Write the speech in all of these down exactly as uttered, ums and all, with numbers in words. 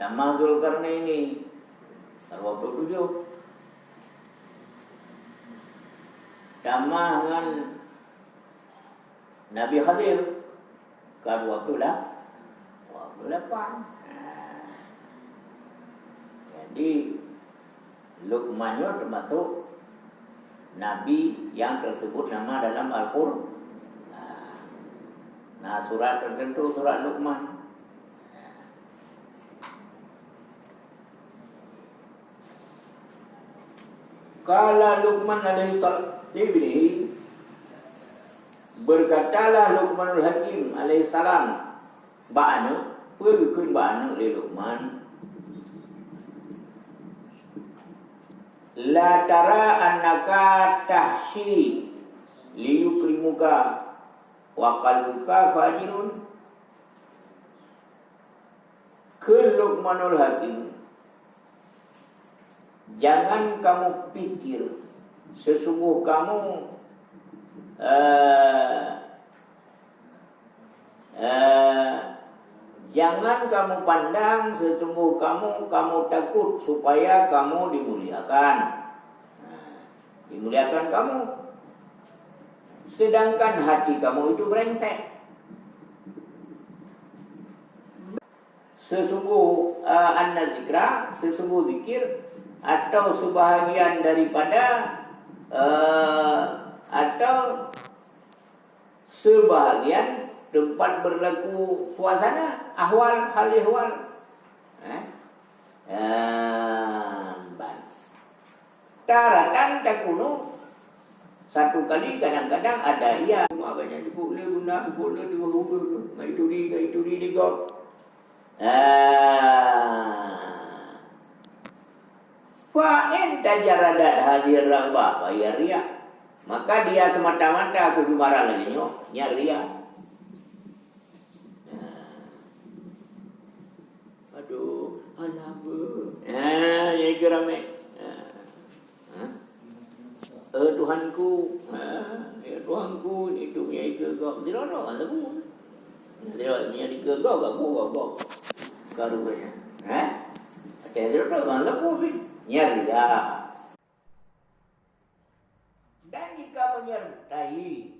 Tamah Zulkarnaini, ka dua puluh tujoh. Tamah ngon Nabi Khadir, ka dua puluh lapan. Dua puluh lapan. Nah. Jadi, Luqman nyoe teumasuk nabi nyang teusebut nama dalam Al-Qur'an. Nah, surat teutentu, surat Luqman. Qala Luqman alaihissalam li ibnihi, berkatalah Luqmanul Hakim alaihissalam bak aneuëk, peue geukheun bak aneuëk lé Luqman, "La tara annaka tahsyi liyukrimuka wa qalbuka fajirun?" Kheun Luqmanul Hakim, "Jangan kamu pikir sesungguh kamu, eh, eh, jangan kamu pandang sesungguh kamu, kamu takut supaya kamu dimuliakan." Nah, dimuliakan kamu. Sedangkan hati kamu itu brengsek. Sesungguh, eh, anna zikra, sesungguh zikir, atau sebahagian daripada, eh, atau sebahagian tempat berlaku suasana, ahwal, hal ehwal. Eh? Eh, ban. Taratan takunu, satu kali kadang-kadang ada ia. Makanya cukup le guna, cukup le dua huruf tu. Ngai turi, ngai turi di gop. Ah. Fa in tajaradat hadhihi raghbah, fa hiya riya. Maka dia semata-mata kegemaran lagi nyoe, nya riya. Ah. Aduh, alah beuh. Ah, ya ke ramai. Ah. Ha? Eh, Tuhanku, ha? Ya Tuhanku, itu punya ika kau. Tidak ada orang tahu. Tidak punya ika kau, kau, kau, kau. Karunya. Ha? Ada tidak ada orang tahu, bin. Nyari dah. Dan jika menyertai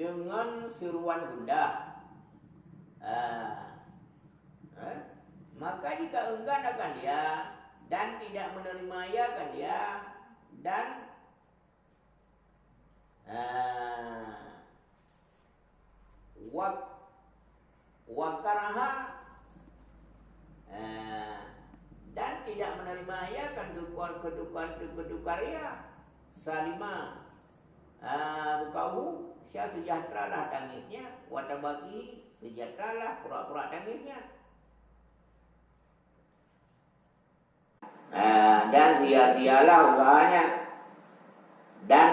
dengan seruan gundah, ah, eh, maka jika enggan akan dia dan tidak menerima ia akan dia, dan, ah, wa-, wa karaha, eh, dan tidak menerima ia akan ketukar, ketukar, ketukar ia, salima, ah, bukauhu, sejahteralah tangisnya, wa tabakihi, sejahteralah pura-pura tangisnya. Ah, dan sia-sialah usahanya. Dan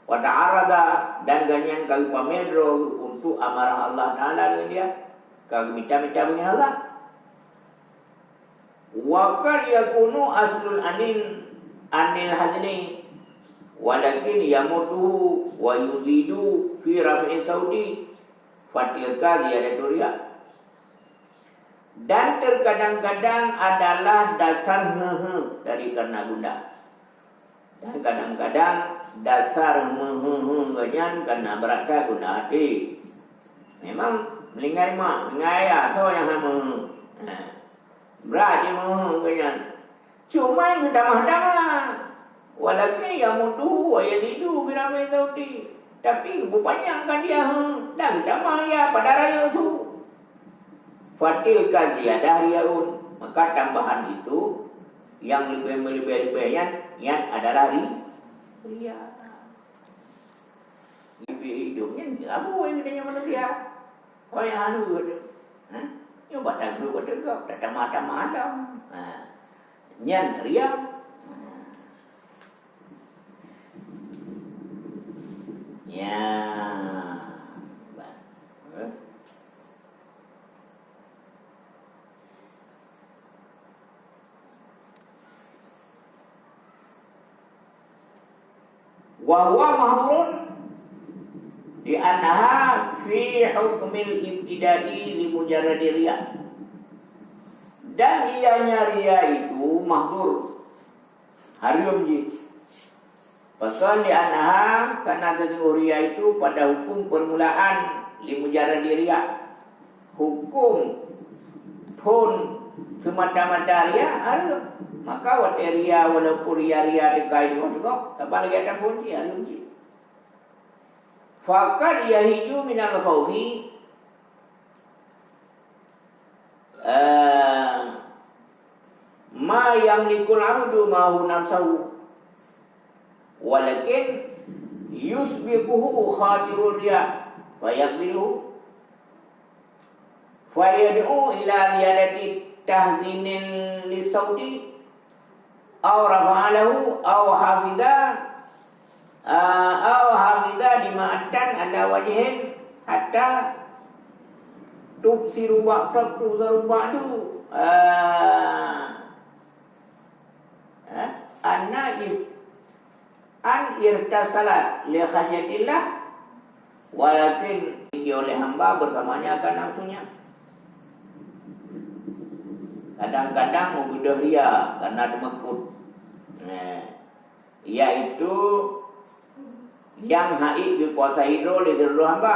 wa ta'arada, dan gobnyan ka geupamé droe untuk amarah Allah Taala dengan dia, ka geumita-mita beungéh Allah. Wa qad yakunu aslul anin anil hazni, walakin yamudduhu wa yuzidu fi raf'i sauti, fatilka ziyadatu riya. Dan terkadang-kadang adalah dasar he-he dari karena gundah. Dan kadang-kadang dasar meuhe-he gobnyan karena beurata gundah até. Memang meuninggai mak, meuninggai ayah, toh nyang hana meuhe. Ha. Brat jimeuhe gobnyan. Cuma geutamah-tamah. Walakin yamudduhu wa yazidu fi raf'i sauti. Tapi geupanyang ka dia, hmm, dan geutamah ia pada rayeuk su. Fatilka ziyadah riyaun. Maka tambahan itu yang lebih, lebih, lebih nyan, nyan adalah ri-, riya. Ibi idong nyan abu yang dia manusia. Kau yang anu tu. Ha? Nyoe bak tagrok bak teugok, tatamah-tamah alam. Ha. Nyan riya. Ya. Bah. Eh? Wa huwa mahdhurun li annaha fi hukmil ibtida'i li mujarradi riya. Dan ianya ria itu mahdzur, hareuem jih. Pakon? Li'annaha, karena sesungguh ria itu pada hukum permulaan, li mujarradi ria. Hukum phon semata-mata ria hareuem. Maka watée ria, walaupun ria-ria teuka di teungoh-teungoh, saban lagée ata phon jih, hareuem jih. Faqad yahiju minal khaufi, eh, ma yamlikul abdu ma'ahu nafsahu, walakin yusbiquhu khatirur riya, fayaqbiluhu, fayad'u ila ziyadati tahzinin lisauti, aw rafa'a lahu, aw hafidha, ah, aw hafidha dima'atan ala wajhin hatta tubsiru ba'd-, tubsiru ba'du, ah, eh, anna is-, an irtasala li khasyatillah, walakin dimiliki oleh hamba bersamanya akan nafsunya. Kadang-kadang meubeudôh ria karena teumeukot. Nah, yaitu nyang haiz geukuasai droe lé seluruh hamba.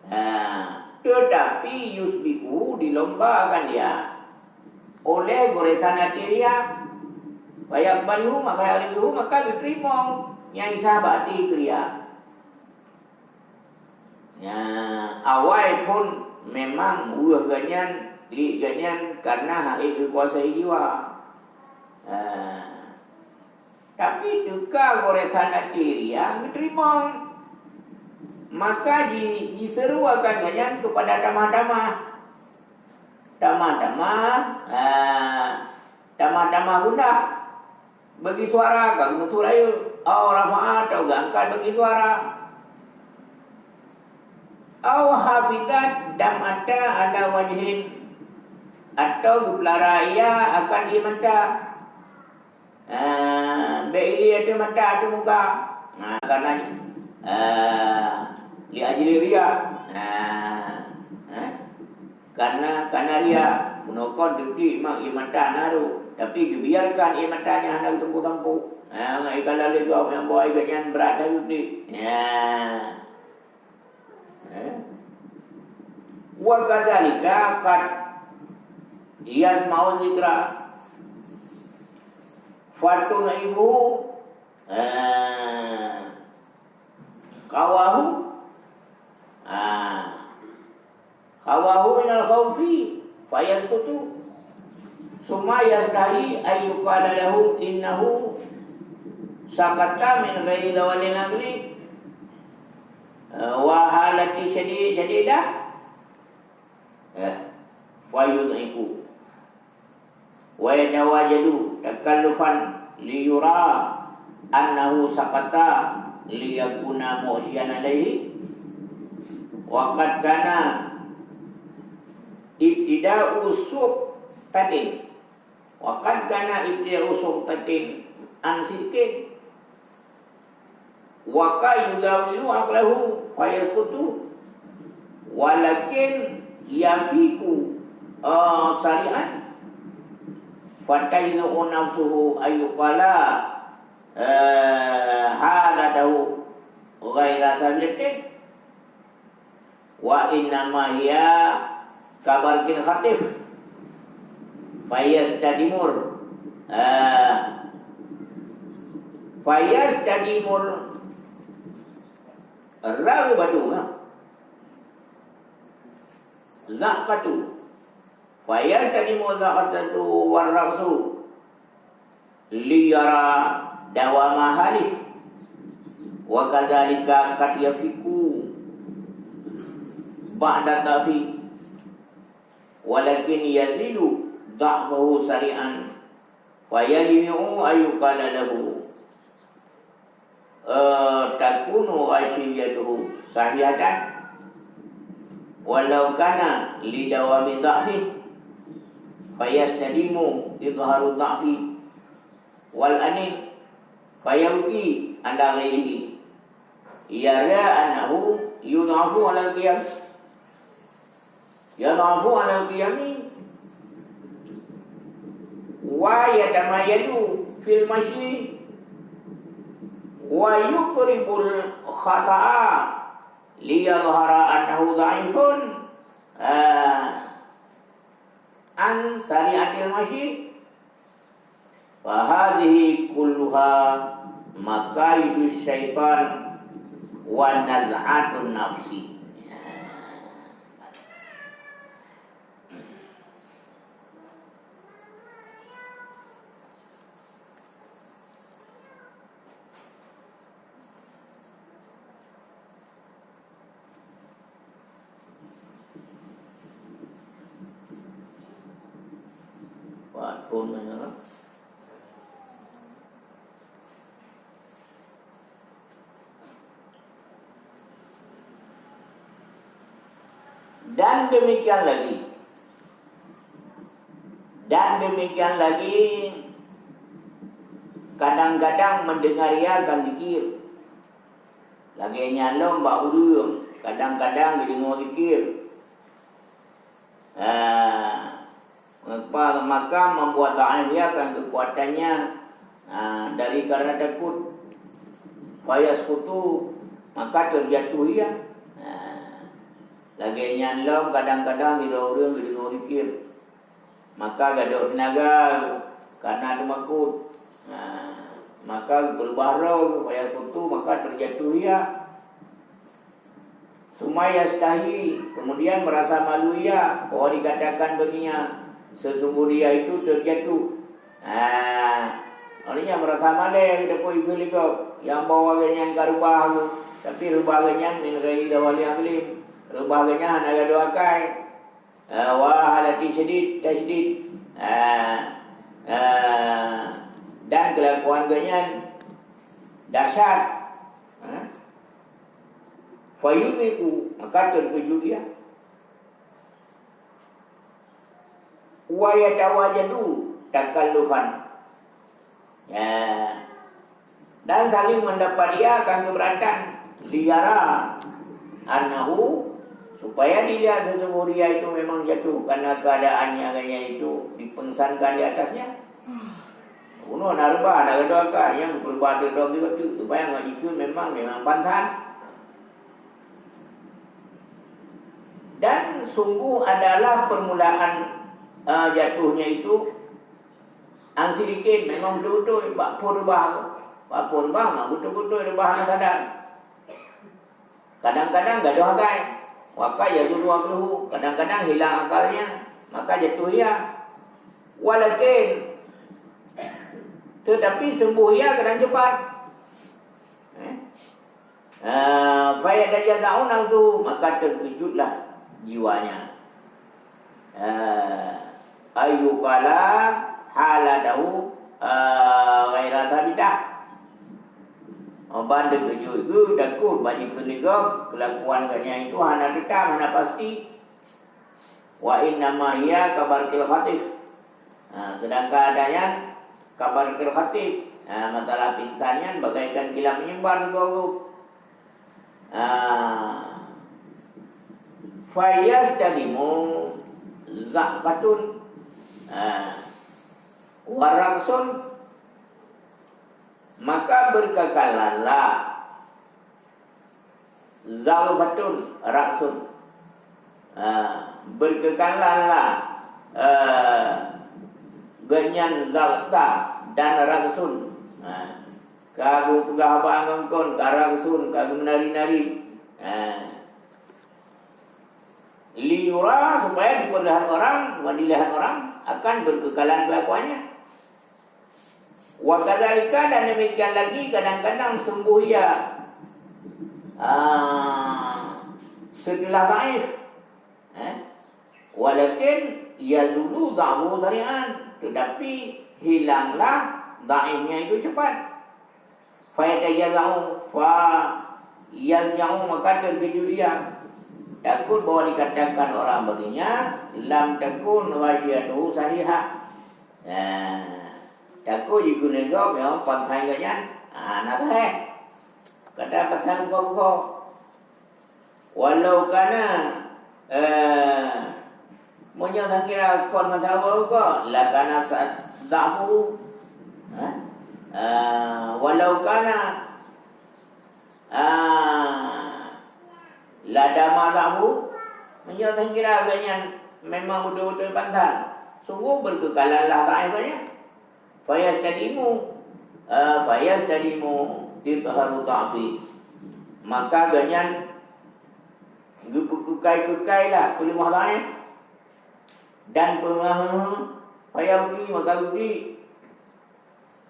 Nah, teutapi yusbiqu, dilombakan dia oleh goresan até ria. Fayaqbaluhu, maka yaqbaluhu, maka geuteurimong nyang sabat até keu ria. Nah, awai phon memang weueh gobnyan, liek gobnyan karena haiz geukuasai jiwa. Nah, tapi teuka goresan até ria geuteurimong. Maka ji-, jiseuru akan gobnyan keupada tamah-tamah. Tamah-tamah, ah, tamah-tamah gundah. Bagi suara ka geumeusu rayeuk, aw rafa'a, atau geuangkat bagi suara. Aw hafizat dam'ata ala wajhin, atau geupeulara ia akan ié mata. Ah, bék ilée ateueh mata, ateueh muka. Nah, karena, ah, li ajli ria. Nah, eh, karena, karena ria. Bunoe kon teutiek mak ié mata na rôh, tapi geubiarkan ié mata nyan hana geutampu-tampu. Nah, ikalon lé gob nyang bawai gobnyan brat that teutiek. Nah. Eh? Wa kadzalika qad yasma'u dzikra fatunaibuhu, eh, qawahu, ah, qawahu minal khaufi fayaskutu. Summa yastahi an yuqala lahu innahu sakata min ghairi zawalil aqli, eh, wa halati syadi-, syadidah, eh, fayudhiku. Wa yatawajadu takallufan liyura annahu sakata liyakuna mughsyan alaihi. Wa qad kana ibtida'u suqtatin. Wa qad kana ibtida'u suqtatin an sidqin. Wa qad yuzawilu aqlahu fayaskutu. Walakin yafiqu, ah, sari'an. Fatajzu'u nafsuhu an yuqala, eh, halatahu ghaira thabitin. Wa innama hiya kabarqin khatif. Fayastadimur. Ah. Fayastadimur raghbatu, ha? Zaqatu. Fayastadimur zaqatu war raghsu. Liyara dawama halih. Wa kadzalika qad yafiqu ba'da dha'fi. Walakin yazilu dha'fuhu sari'an. Fayajmi'u an yuqala lahu, eh, takunu ghasyiyatuhu sahihatan walau kana lidawami dha'fi, fayastadimu idharu dha'fi wal anin, fayabqi ala ghairihi, yara annahu yudhafu ala qiyam. Yadhafu ala qiyami, Yatamayalu fil masyi wa yuqribul khata'a liyadhhara annahu dhaifun, ah, an sari'atil masyi. Fahadhihi kulluha makaidu syaitan wa naz'atun nafsi. Pat phon nyoe. Dan demikian lagi. Dan demikian lagi, kadang-kadang mendengar ia akan zikir. Lagèe nyan lom bak ureueng, kadang-kadang geudeungoe zikir. Ah, maka, maka membuat dhaif ia akan kekuatannya, ah, dari karena takut. Fayasqutu, maka terjatuh ia. Ah, lagèe nyan lom kadang-kadang sidroe ureueng geudeungoe zikir. Maka gadôh teunaga karena teumakot. Nah, maka geupeurubah droe, fayasqutu, maka terjatuh ia. Summa yastahi, kemudian merasa malu ia, bahwa dikatakan baginya, sesungguhnya itu terjatuh. Nah, artinya merasa malèe geutanyoe ikheun lé gob, nyang bahwa gobnyan ka reubah, tapi reubah gobnyan min ghairi zawali aqlin, reubah gobnyan hana gadôh akai. Ah, wa halati syadid, tasydid. Ah, ah, dan kelakuan gobnyan dahsyat. Ah. Fayudhiku, maka terkejut ia. Wa yatawajadu takallufan. Ya. Dan saling mendapat ia akan keberatan. Liyara annahu, supaya dilihat sesungguhnya itu memang jatuh karena keadaannya agaknya itu dipengsankan di atasnya. Bunoe na reubah, na gadôh akai, nyang geupeurubah droe tu, supaya ngon jikheun memang, memang pansan. Dan sungguh adalah permulaan, eh, jatuhnya itu an sidikin, memang beutôi-beutôi bak phon reubah. Bak phon reubah, memang beutôi-beutôi reubah hana sadar. Kadang-kadang gadôh akai, maka yazulu aqluhu, kadang-kadang hilang akalnya, maka jatuh ia. Walakin, tetapi sembuh ia kadang cepat. Eh? Ah, fayatajaza'u nafsuhu, maka terkejutlah jiwanya. Ah, ayyukala halatahu, ah, ghaira sabitah. Ban teukeujot geuh takot bak jikheun lé gob, kelakuan gobnyan itu hana teutap, hana pasti. Wa innama hiya kabarqil khatif. Ha, sedangkan adanya kabarqil khatif. Ha, masalah pingsan nyan bagaikan kilat menyambar sigoe-goe. Ha, fayastadimu za'fatun. Ha, wa ra'sun, maka berkekalanlah za'fatun, ra'sun. Ha, berkekalanlah, eh, gobnyan za'fatah dan ra'sun. Ha, ka geupeugah haba ngon kon, ka ra'sun, ka geumeunari-nari. Ha. Liyura, supaya diperlihat orang, dilihat orang akan berkekalan kelakuannya. Wa kadzalika, dan demikian lagi, kadang-kadang sembuh ia, ah, setelah dhaif. Eh? Walakin yazulu dha'fu sari'an, tetapi hilanglah dhaifnya itu cepat. Fayatajazza'u, fa yazja'u, maka terkejut ia. Takut bahwa dikatakan orang baginya, lam takun ghasyiatuhu sahihah. Nah, takut jikheun lé gob nyang pansan gobnyan, ah, na sahih. Kata pansan buka-buka. Walau kana, eh, Meunyoe takira kon masa awai kok, lakana sa-, dha'fuhu. Ha? Ah, walau kana, ah, ladama dha'fuhu. Meunyoe takira gobnyan memang beutôi-beutôi pansan, sungguh beukeukalan lah dhaif gobnyan. Fayastadimu, ah, fayastadimu idharu dha'fi. Maka gobnyan geupeukeukai-keukai lah peuleumah dhaif. Dan peungahu payah bukti, maka bukti.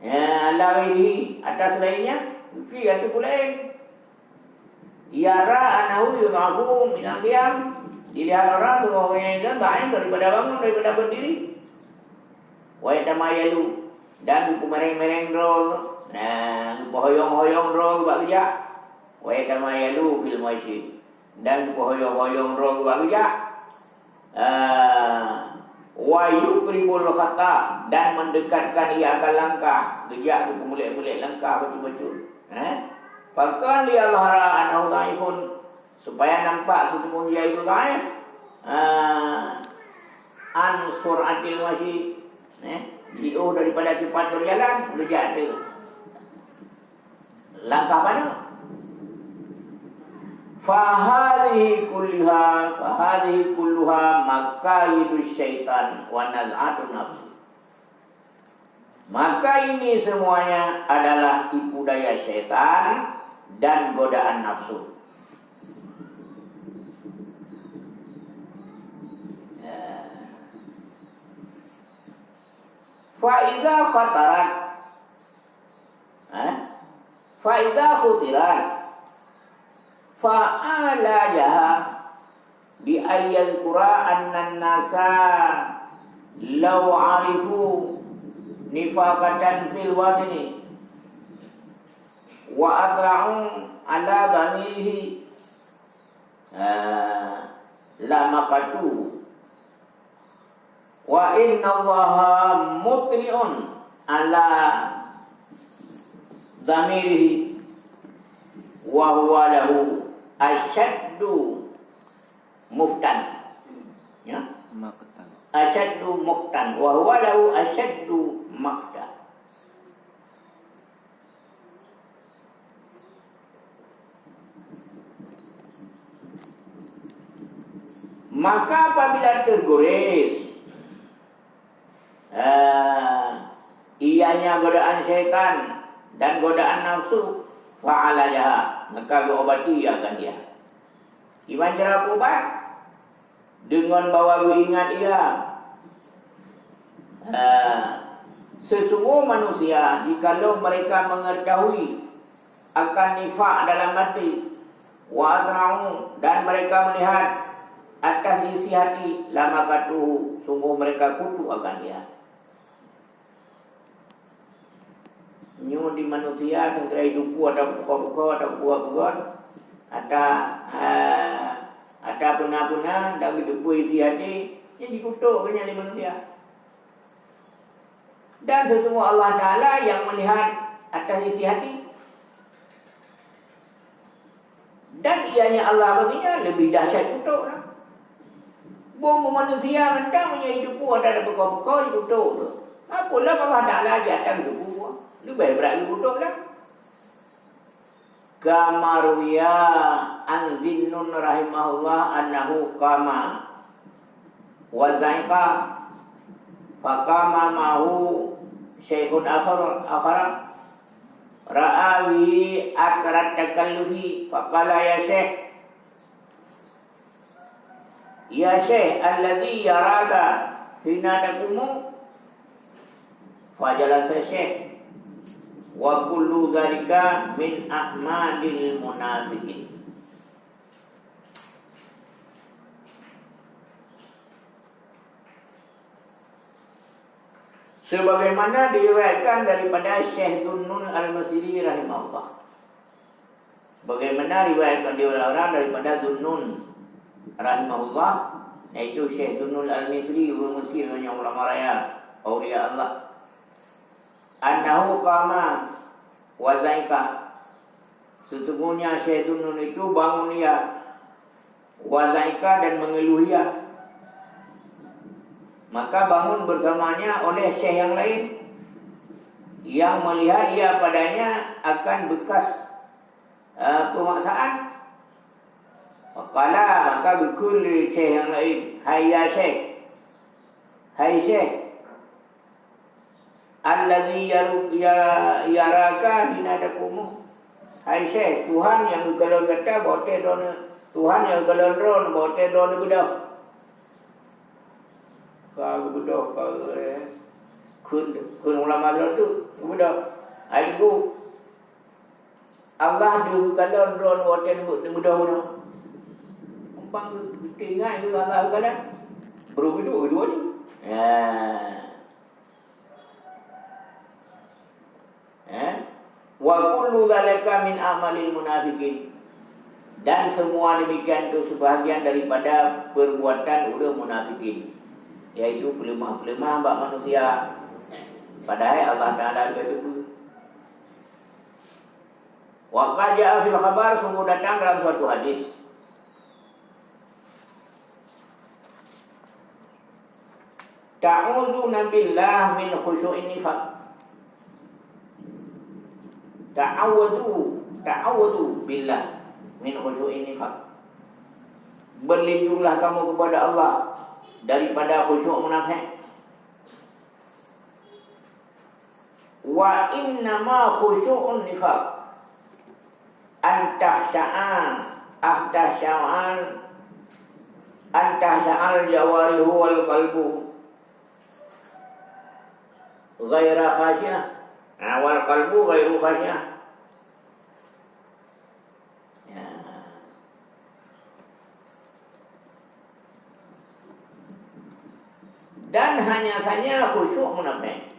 Ya, ala ghairihi, atas lainnya, bukti ateueh peue laén. Yara annahu yudhafu minal qiyam, dilihat orang tu orang yang itu dhaif daripada bangun, daripada berdiri. Wa yatamayalu, dan geupeuméreng-méreng droe, nah, geupohoyong-hoyong droe bak geujak. Wa yatamayalu fil masyi. Dan geupohoyong-hoyong droe bak geujak. Ah, wa yuqribul khata, dan mendekatkan ia akan langkah, geujak geupeumulek-mulek langkah bacut-bacut. Eh? Fakon li azhara annahu dhaifun, supaya nampak sesungguhnya itu dhaif. Ah, an sur'atil masyi, eh? Jiôh daripada cepat berjalan, geujak tu. Langkah mana? Fahadhihi kulliha, fahadhihi kulluha makayidu syaitan wa naz'atu nafsi. Maka ini semuanya adalah tipu daya syaitan dan godaan nafsu. Ya. Fa idza khatarat, eh? Fa idza khutirat, fa alajaha bi an yadhkura annan nasa law arifu nifaqatan fil watni wa atra'u ala dhamirihi, eh, la maqatuhu. Wa innallaha mutri'un ala dhamirihi wa huwa lahu asyaddu muhtan. Ya? Maqtan. Asyaddu muhtan. Wa huwa lahu asyaddu maqtan. Maka apabila tergores, eh, ianya godaan syaitan dan godaan nafsu, fa'alajaha, maka geuobati akan dia. Kiban cara peuubat? Deungon bahwa geuingat ia, eh, sesungguh manusia, jikalau mereka mengetahui akan nifak dalam hati, wa atra'u, dan mereka melihat atas isi hati, la maqatuhu, sungguh mereka kutuk akan dia. Nyoe di manusia, keu geura jiteupeue ata peuko-peuko, ata peubuet-buet, ata, eh, ata peuna-peuna, dan jiteupeue isi até, nyan jikutok keu nyan lé manusia. Dan sesungguh Allah Taala yang melihat atas isi hati. Dan ianya Allah bagi nyan leubeh dahsyat kutok lah. Boh manusia mantong meunyoe jiteupeue ata peuko-peuko jikutok tu. Apoh lom Allah Taala jih ata geuteupeue, leubeh brat jikutok lah. Kama ruwiya an Zinnun rahimahullah annahu qama wa za'iqa, faqama ma'ahu syaikhun akhar, akhara, ra'a bihi atharat takallufi, faqala, "Ya Syekh, ya Syekh, alladhi yaraka hina taqumu?" Fajalasa Syekh, "Wa kullu dzalika min a'malil munafiqin." Sebagaimana diriwayatkan daripada Syekh Zunnun Al-Misri rahimahullah. Bagaimana riwayat daripada orang daripada Zunnun rahimahullah, yaitu Syekh Zunnun Al-Misri, ureuëng Mesir, nyang ulama raya, aulia Allah. Annahu qama wa za'iqa. Sesungguhnya Syekh Zunnun itu bangun ia, wa za'iqa, dan mengeluh ia. Maka bangun bersamanya oleh syekh yang lain yang melihat ia padanya akan bekas, eh, pemaksaan. Faqala, maka geukheun lé syekh nyang laén, "Hai ya syekh, hai syekh, alladzi yaru-, ya-, yaraka hina taqumu." Hai syekh, Tuhan nyang geukalon gata bak watèe droeneuh, Tuhan nyang geukalon droeneuh bak watèe droeneuh beudôh. Ka geubeudôh, ka, eh, kheun, kheun ulama droe tu, geubeudôh. Hai guru, Allah geukalon droeneuh watèe neubeudôh bunoe. Gampang teuingat keu Allah geukalon. Baru geuduek, geuduek je. Ya. Eh? "Wa kullu dzalika min a'malil munafiqin." Dan semua demikian itu sebahagian daripada perbuatan ureuëng munafikin, yaitu peuleumah-peuleumah bak manusia, padahai Allah Taala leubeh teupeue. Wa qad jaa fil khabar, sungguh datang dalam suatu hadis, "Ta'udzuna billah min khusyu'in nifaq." Ta'awudzu, ta'awudzu billah min khusyu'in nifaq. Berlindunglah kamu kepada Allah daripada khusyuk munafik. Wa innama khusyu'un nifaq. An tahsya'a, ah, tahsya'a, an tahsya'al jawarihu wal qalbu ghaira khasyah. Nah, wal qalbu ghairu khasyah. Ya. Dan hanya saja khusyuk munafik.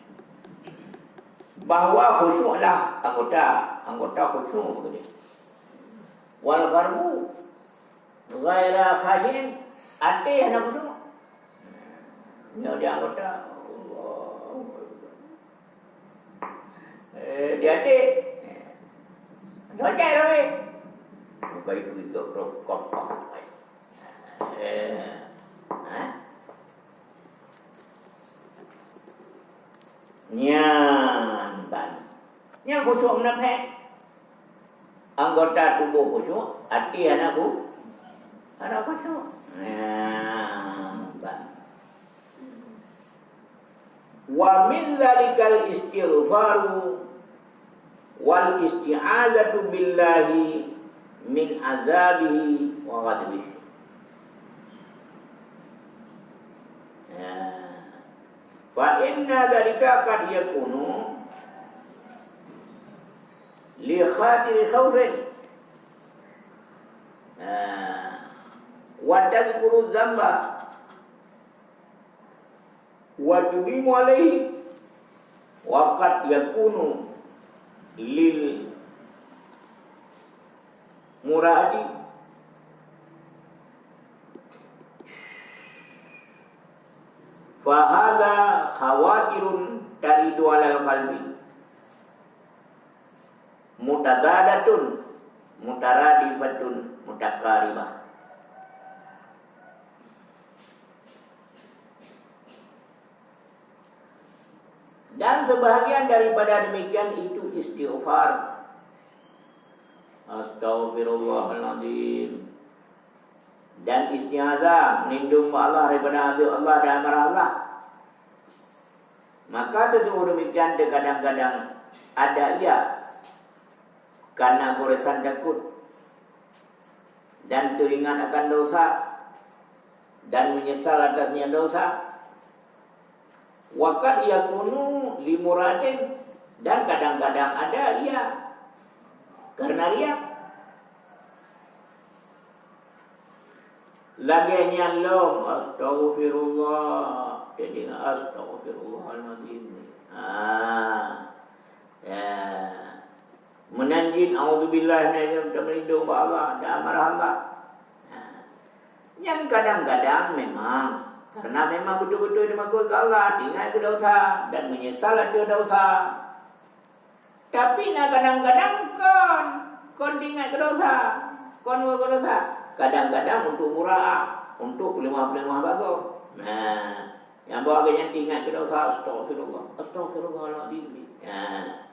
Bahwa khusyuklah anggota, anggota khusyuk begitu. Wal qalbu ghaira khasyin, até hana khusyuk. Nyoe di anggota. Allahu Akbar. Eh, di até. Cocok dah weh. Bukai kuit dok dok kompak. Eh. Ha? Nyan ban. Nyan khusyuk munafik. Anggota tuboh khusyuk, até hana khu-, hana khusyuk. Nah, bah. Wa min zalikal istighfaru wal isti'azatu billahi min azabihi wa ghadabihi. Nah. Fa inna dzalika qad yakunu li khatiri khaufin. Nah, wa tadzkuru dzamba wa tudimu alaihi, wa qad yakunu lil muradi. Fahadha khawatirun taridu alal qalbi mutadadatun mutaradifatun mutakaribah. Dan sebahagian daripada demikian itu istighfar. Astaghfirullahaladzim. Dan isti'azah, melindung bak Allah daripada azab Allah dan amarah Allah. Maka teuteupeue demikian, terkadang-kadang ada ia karena goresan takut dan teringat akan dosa dan menyesal atas niat dosa. Wa qad yakunu li muradin, dan kadang-kadang ada ia karena riya. Lagèe nyan lom, astaghfirullah, jadi astaghfirullahaladzim. Ah, ya. Meunan jih, a'udzubillahi minasyaitonir rajim, bak Allah, dan amarah Allah. Nah, nyan kadang-kadang memang, karena memang beutôi-beutôi teumakot keu Allah, teuingat keu dosa, dan menyesal ateueh dosa. Tapi na kadang-kadang kon, kon teuingat keu dosa, kon keu dosa. Kadang-kadang untuk murah, untuk peuleumah-peuleumah bagoe. Nah, Nyang bahwa geuh nyan teuingat keu dosa, astaghfirullah, astaghfirullahaladzim. Ya.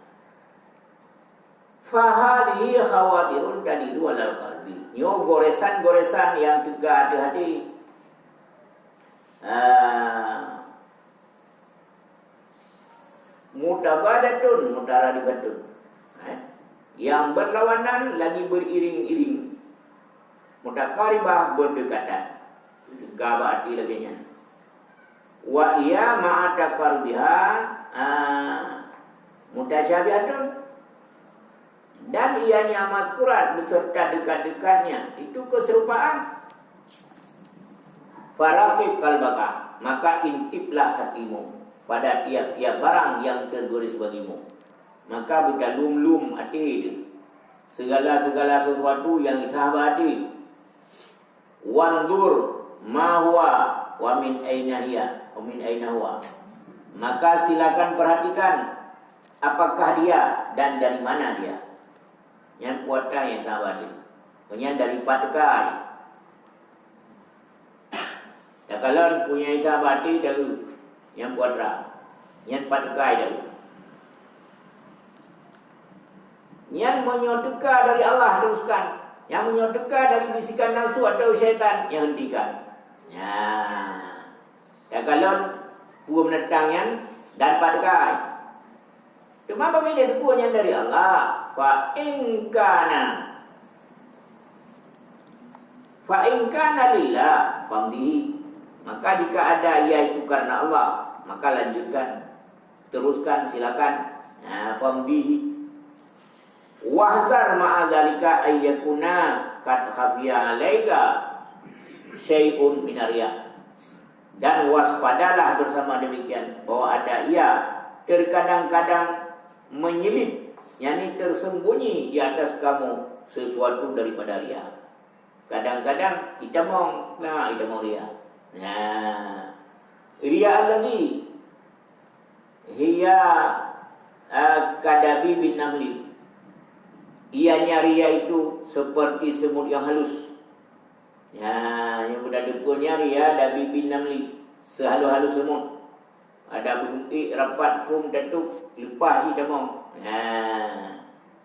Fahadhihi khawatirun tadidu alal qalbi. Nyoe goresan-goresan nyang teuka ateueh até. Ah. Mutabadatun, mutaradifatun. Eh? Yang berlawanan lagi beriring-iring. Mutakaribah, berdekatan. Teuka bak até lagèe nyan. Wa iya ma'a taqarubiha, ah, mutasyabihatun. Dan ianya mazkurat beserta dekat-dekatnya, itu keserupaan. Faraqib qalbaka, maka intiplah hatimu pada tiap-tiap barang yang tergores bagimu. Maka beutalum-lum até teuh. Segala-segala sesuatu yang isah bak até. Wanzur ma huwa wa min aina hiya, wa min aina huwa. Maka silakan perhatikan apakah dia dan dari mana dia. Nyan peue atra nyang teuka bak até. Nyan dari pat teuka. Takalon peue nyang teuka bak até taeu. Nyan peue atra. Nyan pat teuka taeu. Nyan meunyoe teuka dari Allah, teruskan. Nyan meunyoe teuka dari bisikan nafsu atau syaitan, nyan hentikan. Nyan. Takalon peue meunatang nyan dan pat teuka. Teuma bagi dia peue nyan dari Allah, fa in kana, fa in kana lillah, famdihi. Maka jika ada ia itu karena Allah, maka lanjutkan. Teruskan, silakan. Nah, famdihi. Wahzar ma'a zalika ayyakuna qad khafiya alaika syai'un minar riya. Dan waspadalah bersama demikian bahwa ada ia terkadang-kadang menyelip, yakni tersembunyi di atas kamu sesuatu daripada riya. Kadang-kadang itamong, nah, itamong riya. Nah, riya lagi. Hiya, eh, kadabi bin namli. Ianya riya itu seperti semut yang halus. Ya, nyang mudah deupeue nyan riya dabi bin namli, sehalus-halus semut. Ada beudeuek rapat phom tatôp, leupah cit tamong. Ha.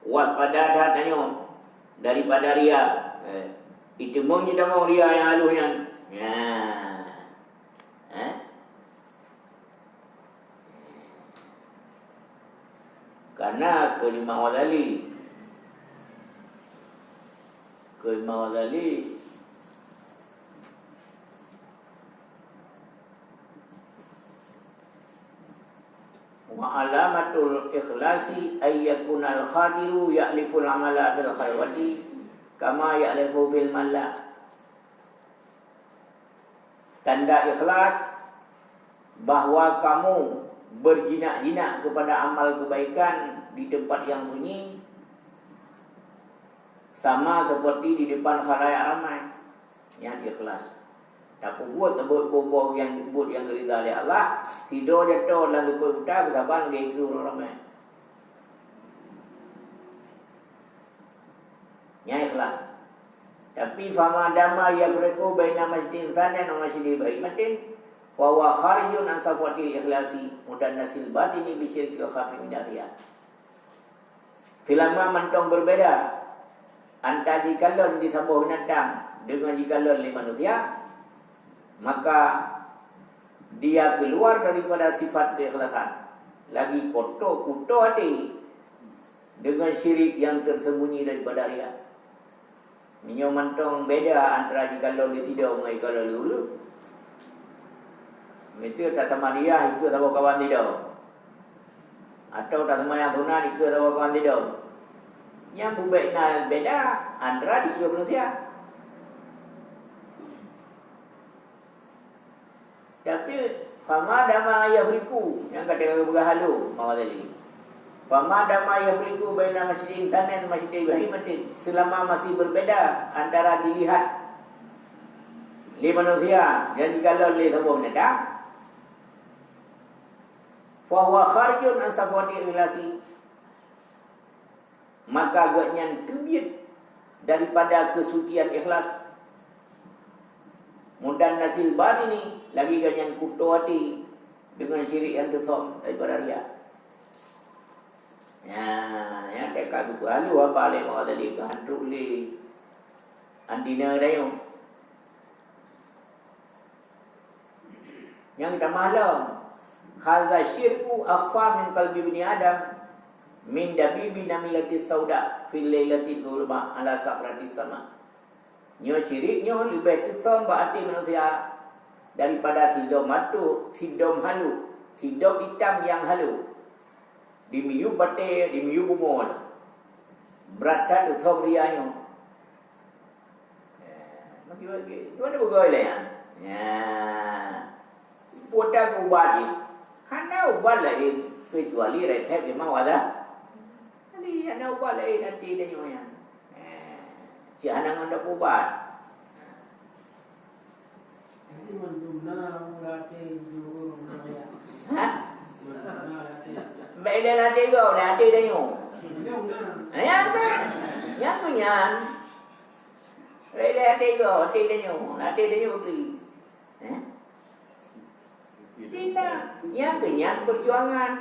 Waspada that tanyoe daripada riya. Eh, iteumong cit tamong riya nyang halus nyan. Ha. Eh? Karena keu Imam Ghazali, keu Imam Ghazali, wa alamatul ikhlasi ay yakunal khatiru ya'liful amala fil khalwati kama ya'lifu fil mala. Tanda ikhlas bahwa kamu berjinak-jinak kepada amal kebaikan di tempat yang sunyi, sama seperti di depan khalayak ramai. Nyan ikhlas. Tapeubuet buet-buet nyang, buet nyang geuridha lé Allah, sidroe jato lam teupeu buta, geusaban lagèe keu ureueng ramé. Nyan ikhlas. Tapi, fama dama yafriqu baina masjidin tsanin wa masjidi bahimatin, fa huwa kharijun an safwatil ikhlasi, mudannasil batini bisyirkil khafi minariya. Seulama mantong beubeda antara jikalon di saboh binatang deungon jikalon lé manusia, maka dia keuluar daripada sifat keikhlasan, lagi koto kuto até deungon syirik nyang teuseumbunyi daripada riya. Meunyoe mantong beda antara jikalon lé sidroe ngon jikalon lé ureueng, miseue taseumadiah ikeue saboh kawan sidroe, atawa taseumayang sunat ikeue saboh kawan sidroe, nyan bubena beda antara dikeue manusia. Tapi, fama dama yafriqu, nyang ka teuka geupeugah halo, maka tadi. Fama dama yafriqu baina masjidin tsanin wa masjidi bahimatin, selama masih berbeda antara dilihat lé manusia dan dikalon lé saboh binatang, fa huwa kharijun an safwatil ikhlasi. Maka gobnyan teubiet daripada keusucian ikhlas. Mudan nasil batini, lagi gobnyan kuto até deungon syirik nyang teuthom daripada riya. Nyan, nyang teuka geupeuhaleue haba lé Imam Ghazali keu han trok lé anti-ne tanyoe. Nyang tamah lom, hadza syirku akhfa min qalbi bani Adam min dabibi namilatis sauda fil lailatil zulma ala sakhratis sama. Nyoe syirik nyoe leubeh teuthom bak até manusia daripada sidom atu, sidom halu, sidom itam nyang halu. Dimiyueb batée, dimiyueb bumoe. Brat that teuthom riya nyoe. Eh, bagi-bagi. Cuma dia beugôi lah, ya. Ya. Puta ke ubat ni. Hana ubat lain kecuali resep Imam Ghazali. Jadi, hana ubat lain até tanyoe nyan. Eh, cit hana ngon dak ubat. Jadi mandum na ureueng até jurung na ya. Ha? Mandum na até. Baik dah até kau, dah até tanyoe. Mandum na. Ya ke? Ya ke nyan? Baik dah até kau, até tanyoe. Até tanyoe beri. Eh? Cina, nyang keunyan perjuangan.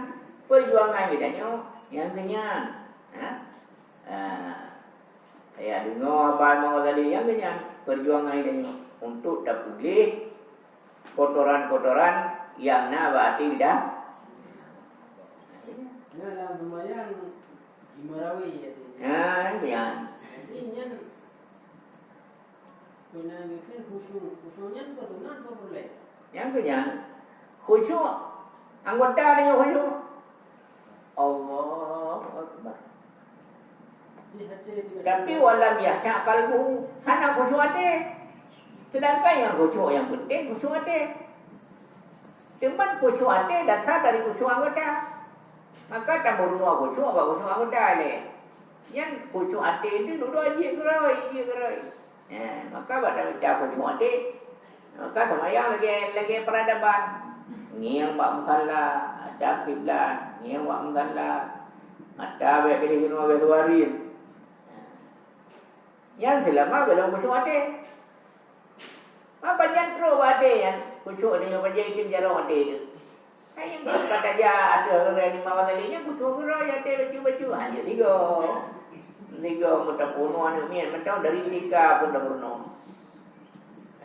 Perjuangan geutanyoe nyang keunyan. Ha? Ha. Ya, deungoe haba Imam Ghazali nyang keunyan perjuangan geutanyoe untuk tapeugléh kotoran-kotoran nyang na bak até geutanyoe. Nah, lam seumayang lima rawi ya tu. Ha, keunyan. Jadi nyan Meunan geukheun khusyuk. Khusyuk nyan peue sunat peue peureulée? Nyang keu nyan, khusyuk, anggota tanyoe khusyuk. Allahu Akbar. Di hati, di hati. Tapi walam yakhsya qalbuhu, hana khusyuk até. Sedangkan nyang khusyuk nyang penting khusyuk até. Teuma khusyuk até dasar dari khusyuk anggota. Maka tameurunoe khusyuk bak khusyuk anggota lé. Nyan khusyuk até tu dudoe jeuet keurôi, jeuet keurôi. Eh, maka bak tamita khusyuk até, maka seumayang lagée, lagée peuradaban. Ngieng bak musalla, hadap kiblat, ngieng bak musalla. Mata bék keudeh keunoe bak subarin. Nyan seulama gohlom khusyuk até. Ma pajan trok bak até nyan, khusyuk até nyoe pajan item jaroe até teuh. Hai nyang ka tajak ateueh ureueng nyan mawat tali nyan khusyuk keudroe até bacut-bacut. Ha, jeuet sigoe. Sigoe meutapeurunoe aneuk miet mantong dari T K pun tapeurunoe.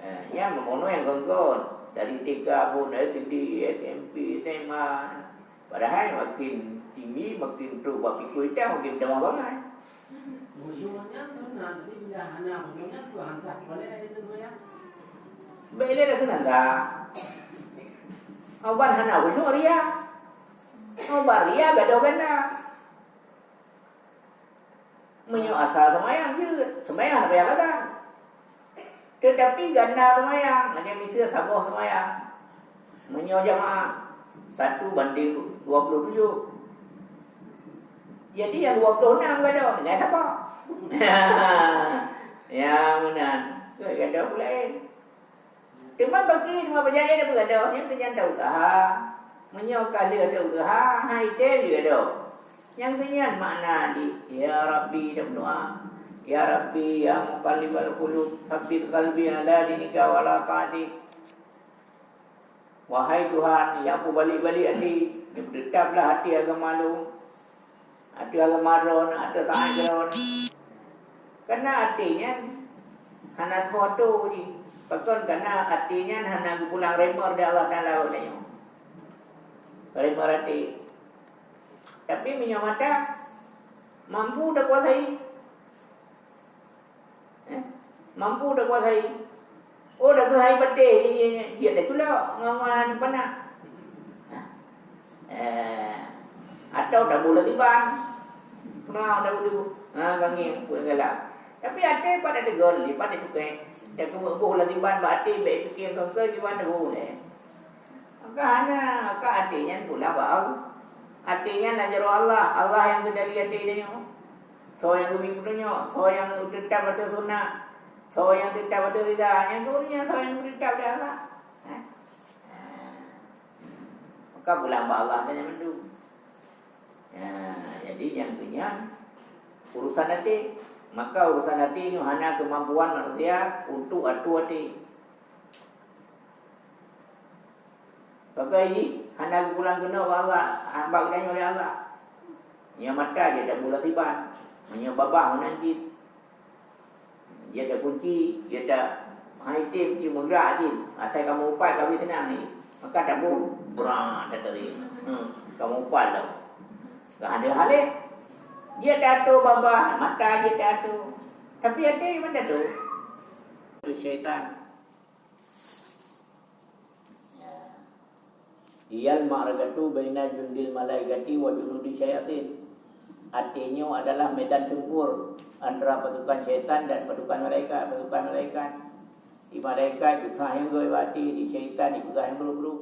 Eh, nyan meurunoe nyang kon-kon. Dari T K pun, S D, S M P, S M A. Padahai makin tinggi, makin trok bak pikô itam, makin tamah bangai. Khusyuk nyan sunat, tapi bila hana khusyuk nyan tu hantar kepala ada tu ya. Baik le dah kena hantar. Aban hana khusyuk ria. Aban ria gadoh ganda. Meunyoe asal seumayang jeuet, seumayang hana payah gaga. Teutapi ganda seumayang, lagée miseue saboh seumayang. Meunyoe jamaah, satu banding dua puluh tujuh. Jadi nyang dua puluh enam gadoh, tinggai saboh. Ya, meunan. Gadoh peureulée. Teuma bagi dua beujaéh dan beugadoh, nyang keunyan ta useuha. Meunyoe ka lheueh ta useuha, hai tem jigadoh. Nyang keunyan makna di, "Ya Rabbi," dan meudoá, "Ya Rabbi, ya muqallibal qulub, tsabbit qalbi ala dinika wa ala taatik." Wahai Tuhan, nyang peubalek-balek até, neupeuteutablah até agama lôn. Ateueh agama droen, ateueh taát droen. Karena até nyan hana tho-tho jih. Pakon? Karena até nyan hana geupulang remer di Allah Taala bak tanyoe. Remer até. Tapi meunyoe mata mampu takuasai. Eh, mampu takuasai. Oh, dah keuhai patéh, jeuet taculok ngon, ngon anu panah. Eh, atau taboh latiban. Pernah taboh tu. Ha, gangi, pun galak. Tapi até pat tategon, lipat tacukai. Takeumeuk boh latiban bak até, bèk piké keu-keu, cuba taboh lé. Maka hana, maka até nyan pula bak Allah. Até nyan na jaroe Allah, Allah nyang kendali até tanyoe. Soe nyang geubri peutunyok, soe nyang teutab ateueh sunat, soe nyang teutab ateueh rida, nyang keureuja soe nyang teutab di Allah. Eh? Maka pulang bak Allah tanyoe mandum. Ya, jadi nyang keunyan urusan até. Maka urusan até nyoe hana keumampuan manusia untuk atu até. Pakon jih hana geupulang keunoe bak Allah, bak geutanyoe lé Allah. Meunyoe mata jeuet taboh lam siban, meunyoe babah meunan cit. Jeuet takunci, jeuet ta-, hai tem cit meugrak cit. Asai kamoe upat ka abéh seunang jih. Maka taboh, brat tateurim. Hmm, kamoe upat lom. Ka hana haleh. Jeuet tato babah, mata jeuet tato. Tapi até mantong tato. Syaitan. Ya. Hiyal ma'rakatu baina jundil malaikati wa junudi syayatin. Até nyoe adalah medan tempur antara pasukan syaitan dan pasukan malaikat, pasukan malaikat. Di malaikat geupeugah nyang gét bak até, di syaitan geupeugah nyang brôk-brôk.